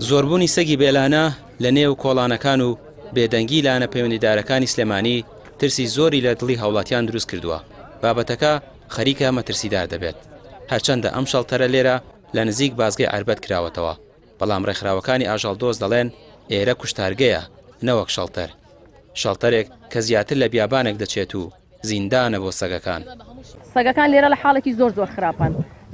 زۆربوونی سەگی بێلانە لە نێو کۆڵانەکان و بێدەنگی لایەنە پەیوەندیدارەکانی سلێمانی ترسی زۆری لە دڵی هاوڵاتیان دروست کردووە، بابەتەکە خەریکە مەترسیدار دەبێت. هەرچەندە ئەم شەڵتەرە لێرە لە نزیک بازگەی عەربەت کراوەتەوە، بەڵام ڕێکخراوەکانی ئاژەڵدۆست دەڵێن ئێرە کوشتارگەیە نەوەک شەڵتەر. شەڵتەرێک کە زیاتر لە بیابانێک دەچێت و زیندانە بۆ سەگەکان. سەگەکان لێرە لە حاڵێکی زۆر زۆر خراپان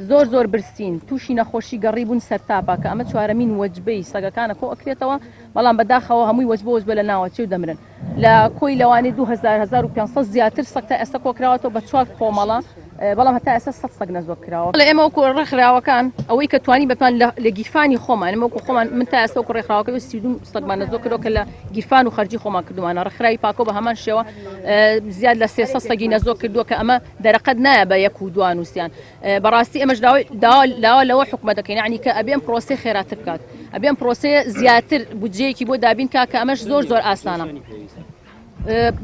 زۆر زۆر برسین توشی نەخۆشی گەڕی بوون سەرتاپا کە ئەمە چوارەمین وەجبەی سەگەکانە کۆ ئەکرێتەوە بەڵام بەداخەوە هەمووی وەجبە وەجبە لە ناوەچێ و دەمرن لە کۆی لەوانەیە 2000 1500 زیاتر سەگ تا ئێستا کۆکراوەتەوە بە چوار کۆمەڵە بەڵام هەتا ئێستا 100 سەگ نەزۆک کراوە لە ئێمە وەکو ڕێکخراوەکان ئەوەی کە توانی بەتوان لە گیرفانی خۆمان ئێمە وەکو خۆمان من تا ئێستا وەکو ڕێکخراوەکە 32 سەگمان نەزۆک کردەوە کە لە گیرفان و خەرجی خۆمان کردومانە ڕێکخراوی پاکۆ بە هەمان شێوە زیاد لە 300 سەگی نەزۆک کردووە کە ئەمە دەرەقەت نایە بە یەک و دوان و سیان بەڕاستی ئێمەش داوای داوا لەوە حکومەت دەکەین یعنی کە ئەبێ ئەم پرۆسەی خێراتر بکات ئەبێ ئەم پرۆسەیە زیاتر بودجەیەکی بۆ دابین کا کە ئەمەش زۆر زۆر ئاسانە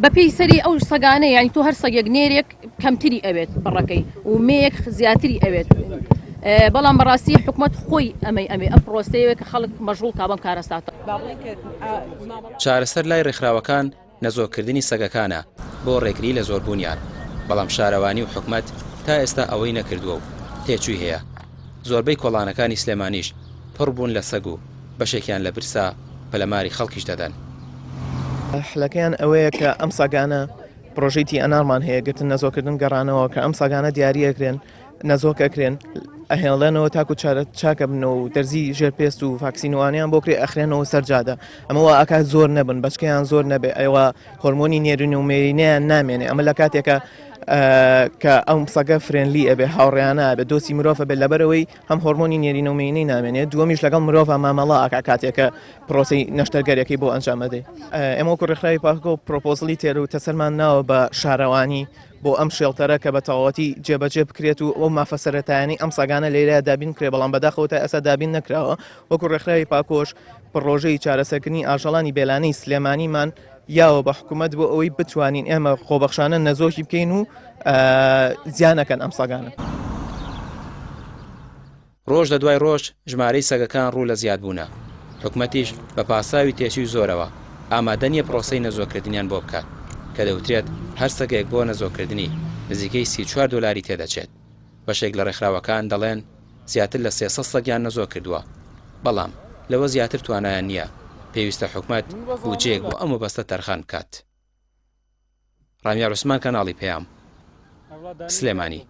بەپێی سەری ئەو سەگانە یعنی تۆ هەر سەگێک نێرێک کەمتری ئەوێت بڕەکەی و مێیەک زیاتری ئەوێت بەڵام بەڕاستی حکومەت خۆی ئەمەی ئەمێ ئەم پرۆسەیە کە خەڵک مەشغوڵ کا بەم کارەساتە. چارەسەر لای ڕێکخراوەکان نەزۆککردنی سەگەکانە بۆ ڕێگری لە زۆربوونیان، بەڵام شارەوانی و حکومەت تا ئێستا ئەوەی نەکردووە و تێچووی هەیە. زۆربەی کۆڵانەکانی سلێمانیش پڕ بوون لە سەگ و بەشێکیان لە برسا پەلەماری خەڵکیش دەدەن. حلەکەیان ئەوەیە کە ئەم سەگانە پرۆژەی تی ئەنارمان هەیە گرتن نەزۆکردن گەڕانەوە کە ئەم سەگانە دیاریەکرێن نەزۆک ئەکرێن ئەهێڵێنەوە تاکو چارە چاکە بنەوە و دەرزی ژێر پێست و ڤاکسینوانیان بۆ کرێ ئەخرێنەوە سەر جادە ئەمە وا ئەکات زۆر نەبن بەچکەیان زۆر نەبێ ئەوە هۆرمۆنی نێرین و مێرینەیان نامێنێ ئەمە لە کاتێکە کە ئەم سەگە friendly ئەبێ هاوڕێیانە ئەبێ دۆستی مرۆڤ ئەبێ لەبەرەوەی هەم هۆرمۆنی نێرینە و مێینەی نامێنێ دووەمیش لەگەڵ مرۆڤ مامەڵە ئەکا کاتێکە پرۆسەی نەشتەرگەریەکەی بۆ ئەنجام ئەدەی ئێمە وەکو ڕێکخراوی پاکۆ proposal ی تێر و تەسەلمان ناوە بە شارەوانی بۆ ئەم shelter ە کە بە تەواوەتی جێبەجێ بکرێت و ئەو مافە سەرەتایانەی ئەم سەگانە لێرە دابین بکرێت، بەڵام بەداخەوە تا ئێستا دابین نەکراوە. وەکو ڕێکخراوی پاکۆش پڕۆژەی چارەسەرکردنی ئاژەڵانی بێلانەی سلێمانیمان یاوە بە حکوومەت بۆ ئەوەی بتوانین ئێمە خۆبەخشانە نەزۆکی بکەین و زیان نەکەن ئەم سەگانە. ڕۆژ لە دوای ڕۆژ ژمارەی سەگەکان ڕوو لە زیادبوونە، حکومەتیش بە پاساوی تێچووی زۆرەوە ئامادە نییە پرۆسەی نەزۆککردنیان بۆ بکات، کە دەوترێت هەر سەگێک بۆ نەزۆککردنی نزیکەی 34 دۆلاری تێدەچێت، بەشێک لە ڕێکخراوەکان دەڵێن زیاتر لە 300 سەگیان نەزۆک کردووە، بەڵام لەوە زیاتر توانایان نییە، پێویستە حکومەت بودجەیەک بۆ ئەم مەبەستە تەرخان بکات. ڕامیار عوسمان کەناڵی پەیام، سلێمانی.